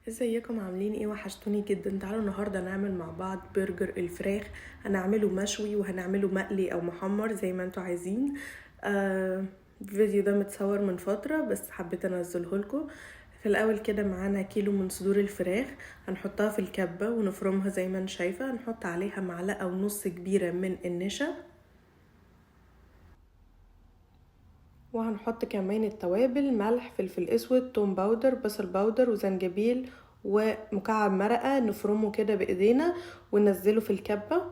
ازيكم؟ عاملين ايه؟ وحشتوني جدا. تعالوا النهارده نعمل مع بعض برجر الفراخ. هنعمله مشوي وهنعمله مقلي او محمر زي ما انتوا عايزين. الفيديو ده متصور من فترة بس حبيت انزله لكم. في الاول كده معانا كيلو من صدور الفراخ، هنحطها في الكبة ونفرمها زي ما انت شايفة. هنحط عليها معلقة ونص كبيرة من النشا، وهنحط كمان التوابل: ملح، فلفل اسود، توم powder، بصل powder، وزنجبيل، ومكعب مرقة. نفرمه كده بايدينا وننزله في الكبة،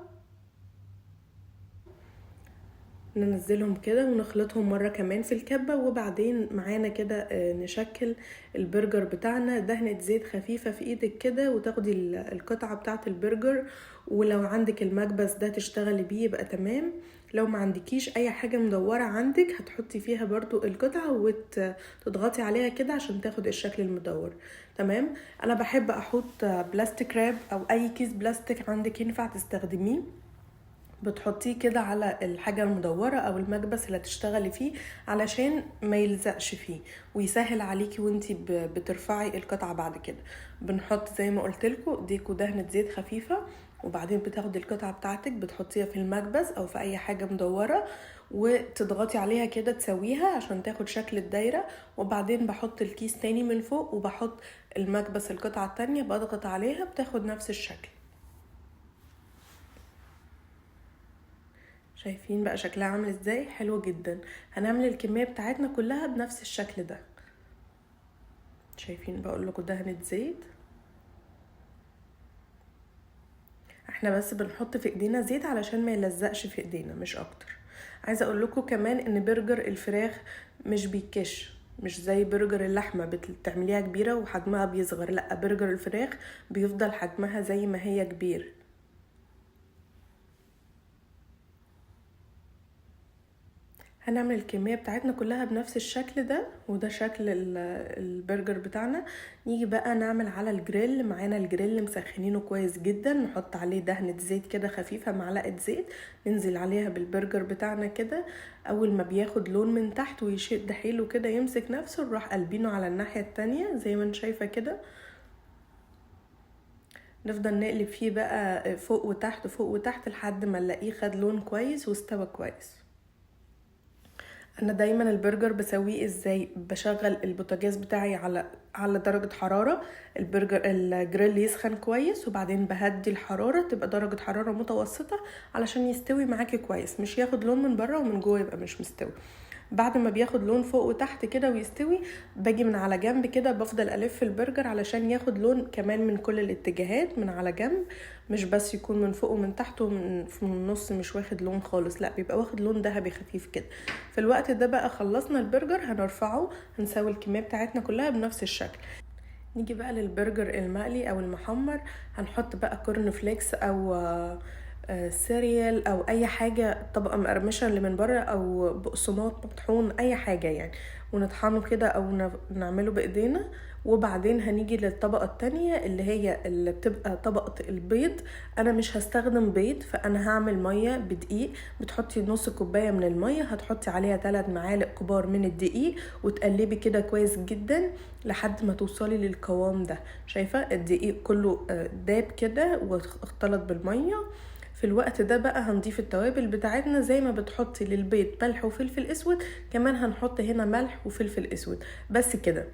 ننزلهم كده ونخلطهم مرة كمان في الكبة. وبعدين معانا كده نشكل البرجر بتاعنا. دهنة زيت خفيفة في ايدك كده وتاخدي القطعة بتاعة البرجر، ولو عندك المكبس ده تشتغلي بيه يبقى تمام. لو ما عندكيش اي حاجة مدورة عندك هتحطي فيها برضو القطعة وتضغطي عليها كده عشان تاخد الشكل المدور. تمام. انا بحب احط plastic wrap او اي كيس بلاستيك عندك ينفع تستخدميه، بتحطيه كده على الحاجة المدورة او المكبس اللي هتشتغلي فيه علشان ما يلزقش فيه ويسهل عليكي وانتي بترفعي القطعة بعد كده. بنحط زي ما قلت لكم ديكو دهنة زيت خفيفة، وبعدين بتاخدي القطعة بتاعتك بتحطيها في المكبس او في اي حاجة مدورة وتضغطي عليها كده تسويها عشان تاخد شكل الدايرة. وبعدين بحط الكيس تاني من فوق وبحط المكبس القطعة التانية بضغط عليها بتاخد نفس الشكل. شايفين بقى شكلها عامل ازاي؟ حلو جدا. هنعمل الكمية بتاعتنا كلها بنفس الشكل ده. شايفين؟ بقول لكم دهنة زيت، احنا بس بنحط في ايدينا زيت علشان ما يلزقش في ايدينا مش اكتر. عايزة اقول لكم كمان ان برجر الفراخ مش بيكش، مش زي برجر اللحمة بتعمليها كبيرة وحجمها بيصغر، لا برجر الفراخ بيفضل حجمها زي ما هي كبير. هنعمل الكمية بتاعتنا كلها بنفس الشكل ده، وده شكل البرجر بتاعنا. نيجي بقى نعمل على الجريل. معانا الجريل مسخنينه كويس جدا، نحط عليه دهنة زيت كده خفيفة، معلقة زيت، ننزل عليها بالبرجر بتاعنا كده. اول ما بياخد لون من تحت ويشد حيله كده يمسك نفسه، نروح قلبينه على الناحية التانية زي ما انت شايفة كده. نفضل نقلب فيه بقى فوق وتحت فوق وتحت لحد ما نلاقيه خد لون كويس واستوى كويس. انا دايما البرجر بسويه ازاي؟ بشغل البوتاجاز بتاعي على درجة حرارة الجريل يسخن كويس، وبعدين بهدي الحرارة تبقى درجة حرارة متوسطة علشان يستوي معاكي كويس، مش ياخد لون من بره ومن جوه يبقى مش مستوي. بعد ما بياخد لون فوق وتحت كده ويستوي، باجي من على جنب كده بفضل الف البرجر علشان ياخد لون كمان من كل الاتجاهات من على جنب، مش بس يكون من فوق ومن تحت ومن في النص مش واخد لون خالص، لا بيبقى واخد لون ذهبي خفيف كده. في الوقت ده بقى خلصنا البرجر، هنرفعه، هنسوي الكمية بتاعتنا كلها بنفس الشكل. نيجي بقى للبرجر المقلي او المحمر. هنحط بقى corn flakes او cereal او اي حاجة طبقه مقرمشه اللي من بره، او بقسماط مطحون، اي حاجة يعني، ونطحنه كده او نعمله بايدينا. وبعدين هنيجي للطبقة التانية اللي هي اللي بتبقى طبقه البيض. انا مش هستخدم بيض، فانا هعمل مية بدقيق. بتحطي نص كوباية من المية، هتحطي عليها 3 معالق كبار من الدقيق، وتقلبي كده كويس جدا لحد ما توصلي للقوام ده. شايفه الدقيق كله داب كده واختلط بالمية. في الوقت ده بقى هنضيف التوابل بتاعتنا. زي ما بتحطي للبيض ملح وفلفل اسود، كمان هنحط هنا ملح وفلفل اسود بس كده.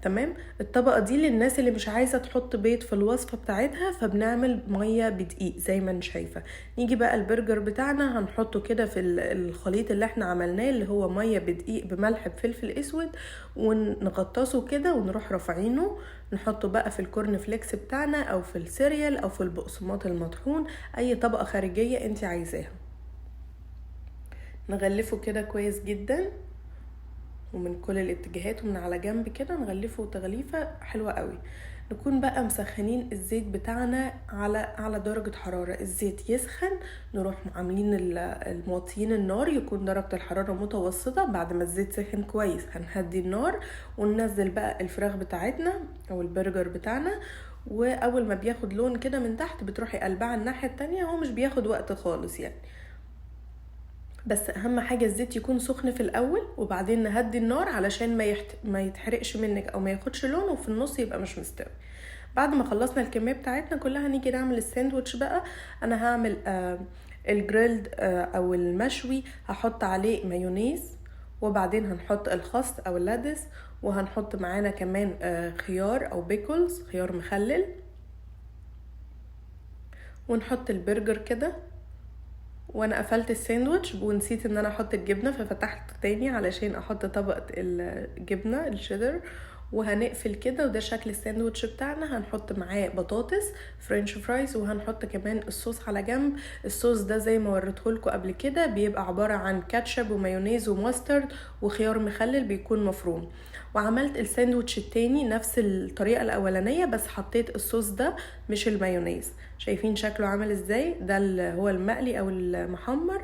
تمام. الطبقة دي للناس اللي مش عايزة تحط بيض في الوصفة بتاعتها، فبنعمل مية بدقيق زي ما انت شايفة. نيجي بقى البرجر بتاعنا هنحطه كده في الخليط اللي احنا عملناه اللي هو مية بدقيق بملح بفلفل اسود، ونغطسه كده ونروح رافعينه، نحطه بقى في ال corn flakes بتاعنا او في ال cereal او في البقسماط المطحون، اي طبقة خارجية انت عايزاها. نغلفه كده كويس جدا ومن كل الاتجاهات ومن على جنب كده، نغلفه تغليفة حلوة قوي. نكون بقى مسخنين الزيت بتاعنا على درجة حرارة الزيت يسخن، نروح عاملين الموطيين النار، يكون درجة الحرارة متوسطة. بعد ما الزيت سخن كويس هنهدي النار وننزل بقى الفراخ بتاعتنا او البرجر بتاعنا. واول ما بياخد لون كده من تحت بتروحي قلبها على الناحية التانية، هو مش بياخد وقت خالص يعني، بس اهم حاجة الزيت يكون سخن في الاول، وبعدين نهدي النار علشان ما يتحرقش منك او ما ياخدش لون وفي النص يبقى مش مستوي. بعد ما خلصنا الكمية بتاعتنا كلها هنيجي نعمل الساندوتش بقى. انا هعمل ال grilled او المشوي، هحط عليه مايونيز، وبعدين هنحط الخس او ال lettuce، وهنحط معانا كمان خيار او pickles، خيار مخلل، ونحط البرجر كده. وانا قفلت الساندوتش ونسيت ان انا احط الجبنة، ففتحت تاني علشان احط طبقه الجبنة الشيدر، وهنقفل كده. وده شكل الساندوتش بتاعنا. هنحط معاه بطاطس french fries، وهنحط كمان الصوص على جنب. الصوص ده زي ما وريتهولكوا قبل كده بيبقى عبارة عن كاتشب ومايونيز و mustard وخيار مخلل بيكون مفروم. وعملت الساندوتش التاني نفس الطريقة الاولانية، بس حطيت الصوص ده مش المايونيز. شايفين شكله عامل ازاي؟ ده اللي هو المقلي او المحمر،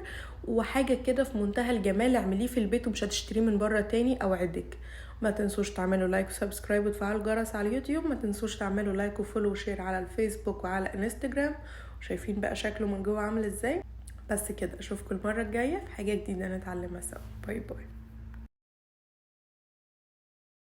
وحاجه كده في منتهى الجمال. اعمليه في البيت ومش هتشتريه من بره تاني، اوعدك. ما تنسوش تعملوا like و subscribe وتفعلوا الجرس على اليوتيوب. ما تنسوش تعملوا like و follow و share على الفيسبوك وعلى انستجرام. وشايفين بقى شكله من جوه عامل ازاي؟ بس كده، اشوفكم المرة الجاية في حاجة جديدة نتعلمها سوا. bye bye.